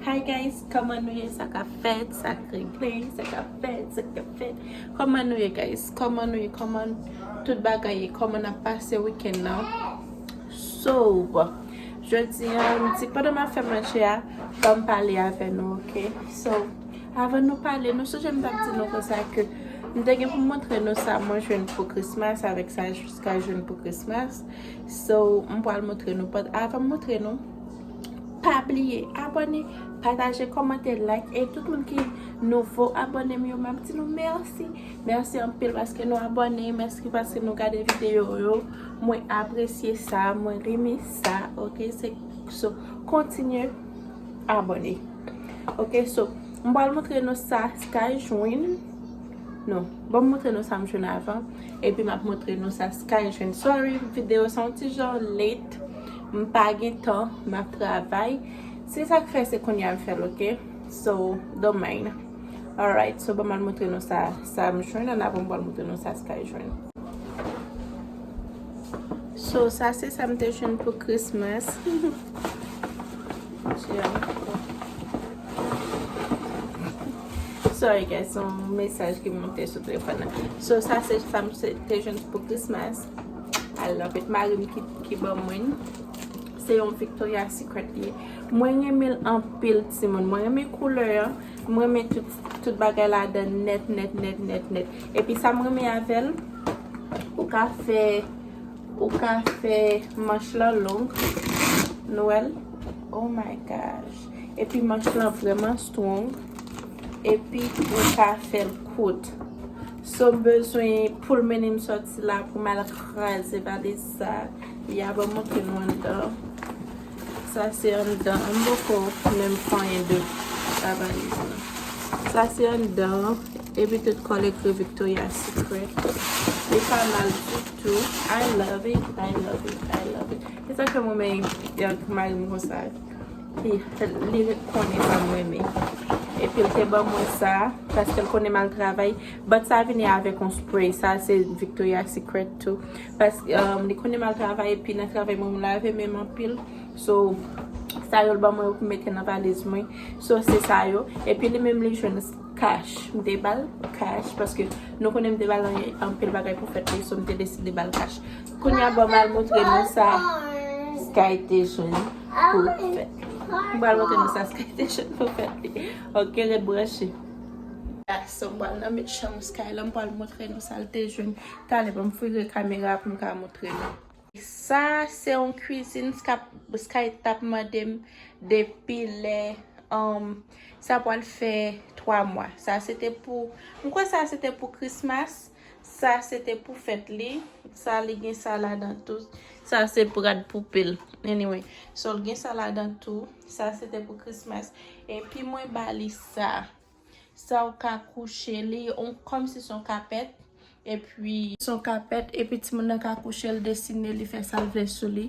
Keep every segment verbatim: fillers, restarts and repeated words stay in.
Hi guys, kòman nou ye? Sa k ap fèt? Sa k regle? Sa k ap fèt? Sa k ap fèt? Kòman nou ye guys? Kòman nou ye? Kòman tout bagay ye? Kòman n ap pase wikenn nan? So, jodi a, m di pandan m ap fè manje a, ban m pale avè nou, ok? So, avan nou pale, nou sonje m t ap di nou konsa ke m te gen pou m montre nou sa mwen jwenn pou Christmas avèk sa Sky jwenn pou Christmas. So, m pral montre nou. But avan m montre nou, pa bliye abòne, pataje, kòmante, like. E tout moun ki nouvo abòne m yo, m ap di nou mèsi. Mèsi anpil paske nou abòne, mèsi paske nou gade videyo yo. Mwen apresye sa, mwen renmen sa, ok? Se, so, kontinye abòne. Ok, so, m pral montre nou sa Sky jwenn. Non, bon, m montre nou sa m jwenn avan. Epi m ap montre nou sa Sky jwenn. Sorry, videyo sa yon ti jan late. M pa gen tan, m ap travay. Se sa k fè se kounye a m fè l, ok? So, don't mind. Alright, so, ban m al montre nou sa, sa m jwenn. Ann avan m pral montre nou sa Sky jwenn. So, sa se sa m te jwenn pou Christmas. Sorry guys, se yon mesaj ki monte sou telefòn nan. So, sa se sa m se- te jwenn pou Christmas. I love it. Mari m ki, ki ban mwen. Se yon Victoria's Secret li ye. Mwen renmen l anpil, timoun. Mwen renmen koulè an. Mwen renmen tout, tout bagay ladan nèt, nèt, nèt, nèt, nèt. Epi sa mwen renmen avè l, ou ka fè, ou ka fè manch lan long. Nou wè l? Oh my gosh. Epi manch lan vrèman strong. Epi ou ka fè l kout. So m bezwen pou l mennen m sòti la pou m al kraze valiz sa. Ya, ban m montre nou anndan. Sa se anndan. M poko menm fè anyen de sa valiz la. Sa se anndan. Epi tout kòl ekri Victoria's Secret. Li pa mal ditou. I love it. I love it. I love it. E sa k fè mwen renmen mari m konsa. Li, li konnen sa m renmen. Epi l te ban mwen sa, paske l konnen m al travay. But sa vini avèk yon spray. Sa se Victoria's Secret tou. Paske, um, li konnen m al travay, epi nan travay mwen, m lave men m anpil. So, sa yo l ban mwen yo pou mete nan valiz mwen. So, se sa yo. Epi li menm li jwenn cash. M te ba l cash, paske nou konnen m te ba l anpil bagay pou fèt li, so m te deside ba l cash. Kounye a, ban m al montre nou sa Sky te jwenn pou fèt. M pral montre nou sa Sky te jwenn pou fèt li. Ok, ret branche. So, m pral nan met chanm Sky la, m pral montre nou sa l te jwenn. Talè, ban m vire kamera pou m ka montre nou. Sa se yon kwizin Sky, Sky t ap mande m depi lè, um, sa pral fè twa mwa. Sa se te pou, m kwè sa se te pou Christmas. Sa se te pou fèt li. Sa li gen sa ladan tou. Sa se pou rad poupil. Anyway, so l gen sa ladan tou. Sa se te pou Christmas. Epi mwen ba li sa. Sa ou ka kouche li, on, kòmsi se yon kapèt. Epi se yon kapèt, epi timoun nan ka kouche, l desine, li fè sa l vle sou li.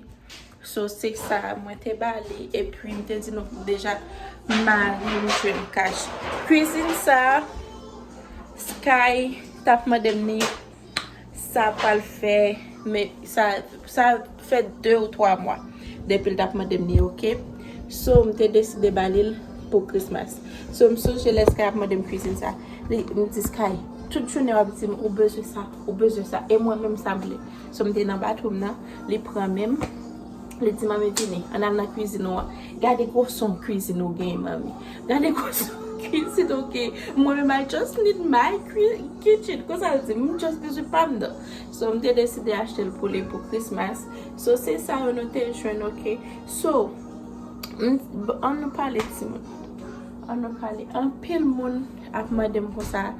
So, se sa mwen te ba li, epi m te di nou deja, mari m jwenn cash. Kwizin sa, Sky t ap mande m ni, sa pral fè, men sa, sa fè de ou twa mwa depi l t ap mande m ni, ok? So, m te deside ba li l pou Christmas. So, m sonje lè Sky ap mande m kwizin sa. Li, m di, Sky, tout jounen w ap di m, ou bezwen sa, ou bezwen sa. E mwen menm sa m vle. So, m te nan bathroom nan, li pran men m, li di, "Manmi, vini, ann al nan kwizin ou an. Gade gwosè yon kwizin ou genyen, manmi. Gade gwosè yon kwizin ou genyen." Mwen menm, "I just need my cri- kitchen." Konsa l di, "M just bezwen pa m nan." So, m te deside achte l pou li pou Christmas. So, se sa yo nou te jwenn, ok? So, m- ann nou pale, timoun. Ann nou pale. Anpil moun ap mande m konsa,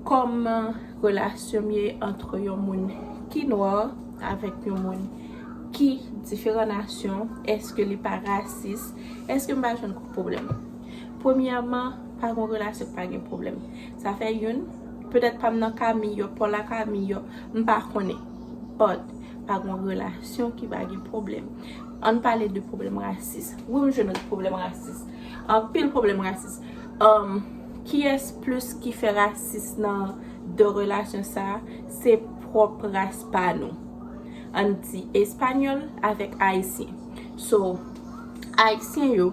kòman relasyon m ye ant yon moun ki nwa avèk yon moun ki diferan nasyon? Èske li pa rasis? Èske m pa jwenn pwoblèm? Premyèman, pa gen relasyon ki pa gen pwoblèm. Sa fè youn, petèt pa m nan kami yo, pa w la kami yo, m pa konnen. But, pa gen relasyon ki pa gen pwoblèm. Ann pale de pwoblèm rasis. Wi, m jwenn pwoblèm rasis. Anpil pwoblèm rasis. Um, kiyès plis ki fè rasis nan de relasyon sa a? Se pwòp ras pa nou. Ann di espanyòl avèk ayisyen. So, ayisyen yo,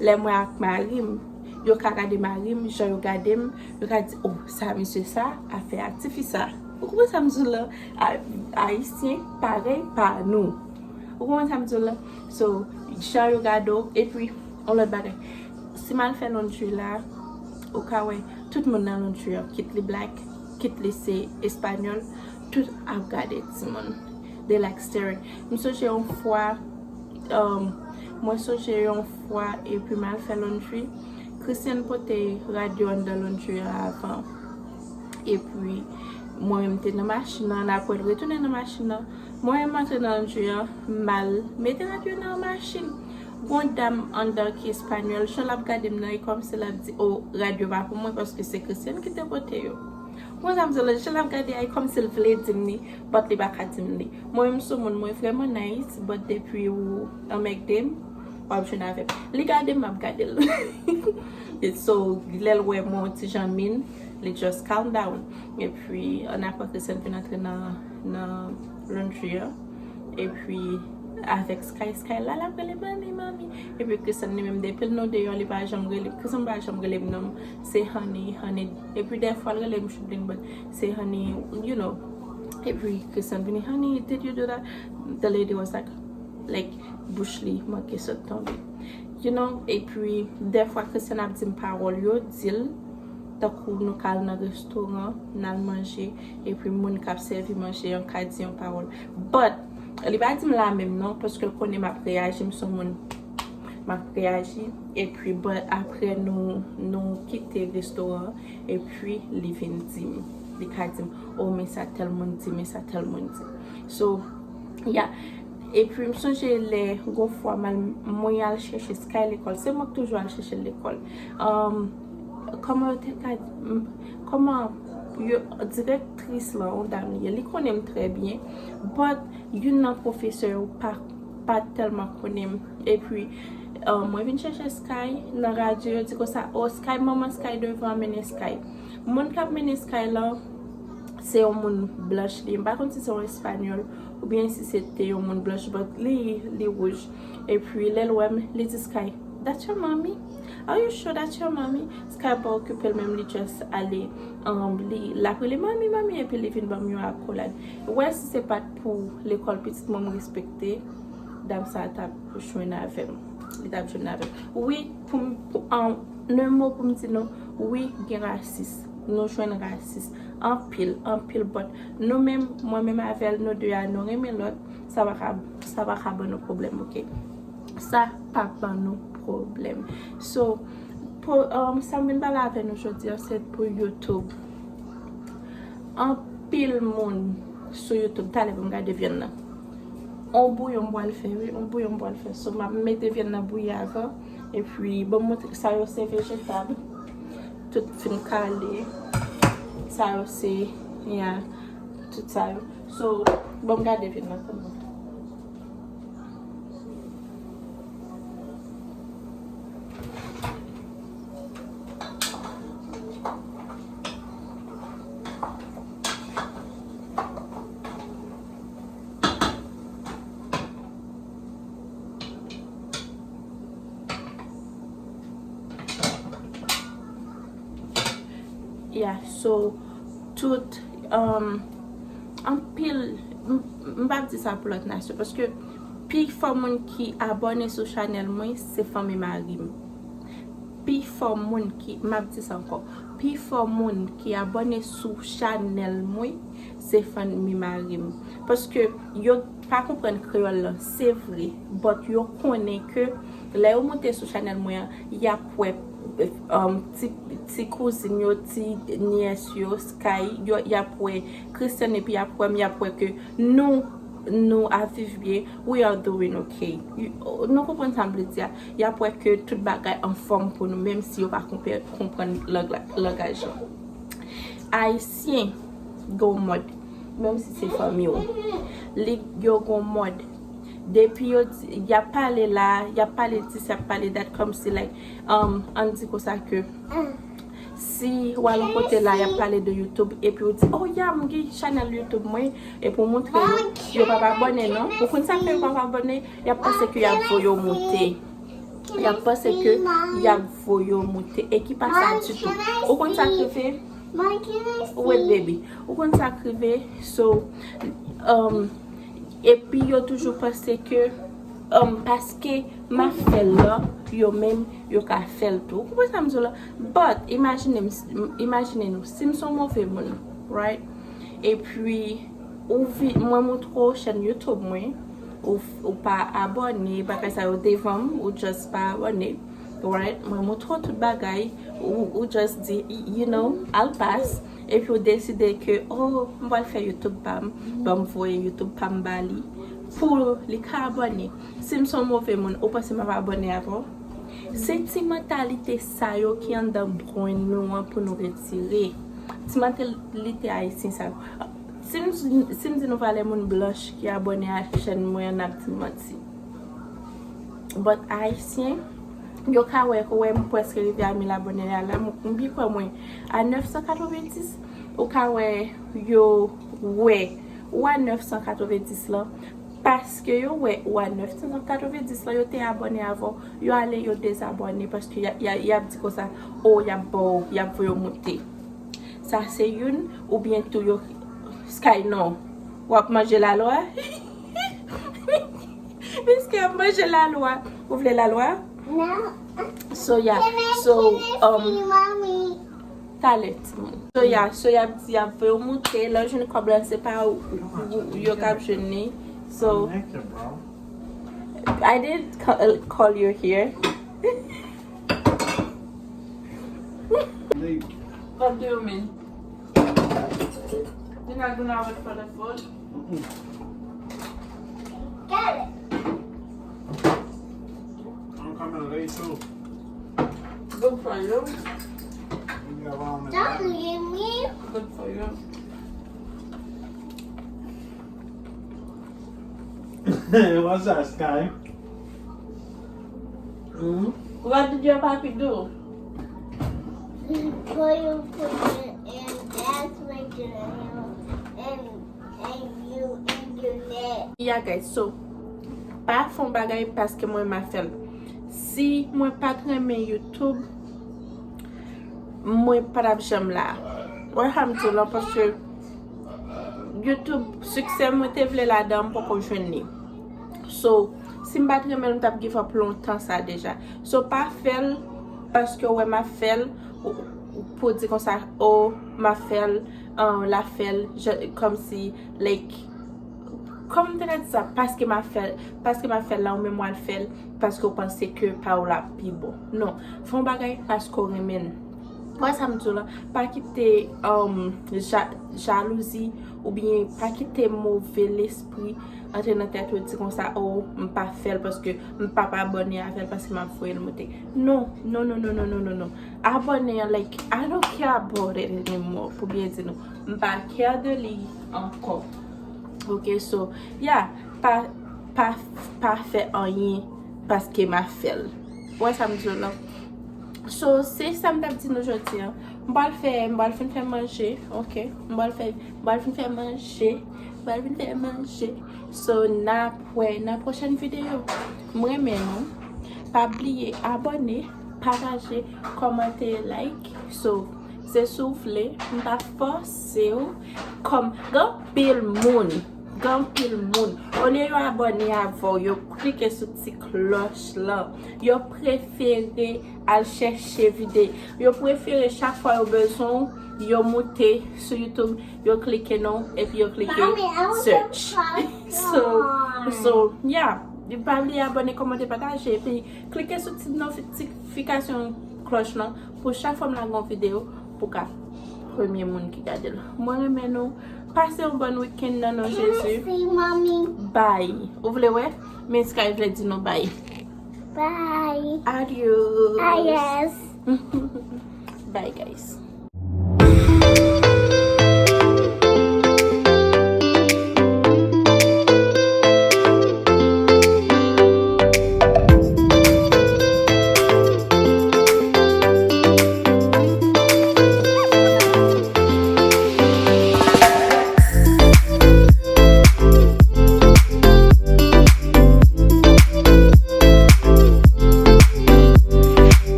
Lè mwen ak mari m, yo ka gade mari m, jan yo gade m, yo ka di, "Oh, sa misye sa, afè a tifi sa." Ou konprann sa m di w la? A- Ayisyen parèy pa nou. Ou konprann sa m di w la? So, jan yo gade w, epi, yon lòt bagay. Si m al fè laundry la, ou ka wè, tout moun nan laundry an, kit li black, kit li se espanyòl, tout ap gade timoun. They like staring. M sonje yon fwa, um, mwen sonje yon fwa, epi m al fè laundry. Christian pote radyo anndan laundry an avan. Epi, mwen menm te nan machin nan, n ap retounen nan machin nan. Mwen menm antre nan laundry an, m al mete radyo nan machin. Gon dam anndan ki espanyòl, jan l ap gade m nan, e kòmsi l ap di, "Oh, radyo pa pou mwen, paske se Christian ki te pote yo." Mwen sa m di w la, jan l ap gade a, e kòmsi l vle di m li, but li pa ka di m li. Mwen menm sou moun, mwen vrèman nice, but depi ou anmègde m, w ap jwenn avè m. Li gade m, m ap gade l. So, lè l wè mwen yon ti jan mean, li just calm down. Epi, annapre Christian vin antre nan, nan laundry an. Epi, avèk Sky, Sky la, l ap rele, "Mami, mami." Epi, Christian li menm, depi l nou deyò, li pa janm rele, Christian pa janm rele m non, se honey, honey. Epi, dèfwa, l rele m Choublin, but se honey, you know. Epi, Christian vini, "Honey, did you do that?" The lady was like, like, bouch li manke sot tonbe. You know, epi, dèfwa, Christian ap di m pawòl yo, di l, tankou nou ka al nan restoran, n al manje, epi moun k ap sèvi manje an ka di yon pawòl. But, li pa di m la menm non, paske l konnen m ap reyaji, m se yon moun, m ap reyaji, epi, but, apre nou, nou kite restoran an, epi li vin di m, li ka di m, "Oh, men sa tèl moun di, men sa tèl moun di." So, yeah. Epi, m sonje lè, gon fwa, m al, mwen al chèche Sky lekòl. Se mwen k toujou al chèche l lekòl. Um, kòman yo te ka, m- kòman yo, direktris lan, yon dam li ye, li konnen m trè byen, but youn nan pwofesè yo pa, pa tèlman konnen m. Epi, um, mwen vin chèche Sky nan radyo, yo di konsa, "Oh, Sky, manman Sky devan, mennen Sky." Moun k ap mennen Sky lan, se yon moun blanch li. M pa konn si se yon espanyòl oubyen si se te yon moun blanch, but li, li wouj. Epi, lè l wè m, li di Sky, "That's your mommy? Are you sure that's your mommy?" Sky pa okipe l menm, li just ale, um, li, l ap rele, "Mami, mami," epi li vin ban m yon akolad. Wè, si se pa t pou lekòl pitit mwen, m respekte, dam sa t ap jwenn avè m. Li t ap jwenn avè m. Wi, pou m, pou, an, nan mo pou m di nou, wi, gen rasis. Nou jwenn rasis. Anpil, anpil, but nou menm, mwen menm avè l, nou de a, nou renmen lòt, sa pa ka, sa pa ka ban nou pwoblèm, oke? Sa pa ban nou pwoblèm. So, pou, um, sa m vin pale avè nou jodi a, se pou YouTube. Anpil moun sou YouTube, talè pou m gade vyann nan. On bouyon m pral fè, wi, on bouyon m pral fè. So, m ap mete vyann nan bouyi avan. Epi, bon, m montre sa yo se vejetab. Tout fin kale. Sa yo se, yeah, tout sa yo. So, bon, m gade vyann nan pou nou. Yeah, so, tout, um, anpil, m- m p ap di sa pou lòt nasyon, paske pi fò moun ki abòne sou chanèl mwen, se fanmi mari m. Pi fò moun ki, m ap di sa ankò, pi fò moun ki abòne sou chanèl mwen, se fanmi mari m. Paske yo pa konprann kreyòl lan, se vre, but yo konnen ke lè yo moute sou chanèl mwen an, y ap wè, um, ti, ti kouzin yo, ti nyès yo, Sky, yo, y ap wè Christian, epi y ap wè m, y ap wè ke nou, nou ap viv byen, we are doing okay. Y- Nou konprann sa m vle di a? Y ap wè ke tout bagay anfòm pou nou, menm si yo pa konpè- konprann lang- langaj lan. Ayisyen gen yon mòd, menm si se fanmi w, li yo gen yon mòd. Depi yo di, y ap pale la, y ap pale dis, y ap pale dat, kòmsi, like, um, ann di konsa ke si w al yon kote la, y ap pale de YouTube, epi w di, "Oh, yeah, m gen chanèl YouTube mwen," epi w montre yo, yo p ap abòne, non. Ou konn sa k fè yo p ap abòne? Y ap panse ke y ap voye w moute. Y ap panse ke y ap voye w moute. E ki pa sa ditou. Ou konn sa k rive? Wait, baby. Ou konn sa k rive? So, um, epi yo toujou panse ke, um, paske m ap fè l la, yo menm, yo ka fè l tou. Ou konprann sa m di w la? But, imajine m, imajine nou, si m se yon move moun, right? Epi, ou vi-, mwen montre w chèn YouTube mwen, ou, ou pa abòne, bagay sa yo devan m, ou just pa abòne, right? Mwen montre w tout bagay, ou, ou just di, y-, you know, al pas, epi ou deside ke, oh, m pral fè YouTube pa m, ban m voye YouTube pa m ba li, pou li ka abòne. Si m se yon move moun, ou panse m ap abòne avè w? Se ti mantalite sa yo ki anndan brenn nou an pou nou retire. Ti mantalite ayisyen sa yo. Si m, si m di nou valè moun blanch ki abòne a chèn mwen an, n ap di m manti. But ayisyen, yo ka wè, wè m prèske rive a mil abòne a la, m, m byen kwè mwen a nèf san katrevenndis, ou ka wè yo wè, ou a nèf san katrevenndis lan, paske yo wè ou a nèf san katrevenndis lan, yo te abòne avè w, yo ale, yo dezabòne, paske y a, y a, y ap di konsa, oh, y ap ba w, y ap voye w moute. Sa se youn, oubyen tou yo, Sky, non. W ap manje lalwa? Miske ap manje lalwa. Ou vle lalwa? Non. So, yeah. So, um, talè, timoun. So, yeah. So, y ap di, y ap voye w moute. Lè w jwenn kòb la, se pa ou, ou, ou, yo k ap jwenn li. So, I did ca-, uh, call you here. What do you mean? You're not gonna wait for the food? I'm coming late too. Good for you. Don't leave me. Good for you. What's that, Sky? Hmm? What did your papi do? He put you in, and that's what you know, and, and you in your neck. Yeah, guys, so, pa fè yon bagay paske mwen m ap fè l. Si mwen pa t renmen YouTube, mwen pa t ap janm la. Wè sa m di w lan, paske YouTube, siksè mwen te vle ladan, m poko jwenn li. So, si m pa t renmen l, m t ap give up lontan sa deja. So, pa fè l paske w wè m ap fè l, ou, ou pou di konsa, oh, m ap fè l, an, l ap fè l, jan, kòmsi, like, kòman m te ka di sa? Paske m ap fè l, paske m ap fè l la, ou menm w al fè l, paske w panse ke pa w la pi bon. Non, fè yon bagay paske w renmen l. Wè sa m di w la, pa kite, um, ja-, jalouzi oubyen pa kite move lespri antre nan tèt ou, di konsa, oh, m pa fè l paske m p ap abòne avè l paske m ap voye l moute. Non, non, non. Abòne an, like, I don't care about it anymore, pou byen di nou. M pa care de li ankò. Ok, so, yeah, pa, pa, pa fè anyen paske m ap fè l. Wè sa m di w lan? So, se sa m t ap di nou jodi an. M pral fè, m pral fin fè manje, ok? M pral fè, m pral fin fè manje, m pral fin fè manje. So, n ap wè nan pwochèn videyo. M renmen nou. Pa bliye abòne, pataje, kòmante, like. So, se si w vle, m pa fòse w. Kòm, gen anpil moun, gen anpil moun, olye yo abòne avè w, yo klike sou ti klòch lan, yo prefere al chèche videyo, yo prefere chak fwa yo bezwen w, yo moute sou YouTube, yo klike non, epi yo klike search. So, so, yeah. Pa bliye abòne, kòmante, pataje, epi klike sou ti notifikasyon klòch lan pou chak fwa m lage yon videyo, pou ka premye moun ki gade l. Mwen renmen nou. Pase yon bòn wikenn nan non Jezi. Bye. Ou vle wè? Men Sky vle di nou bye. Bye. Adios. Bye, guys.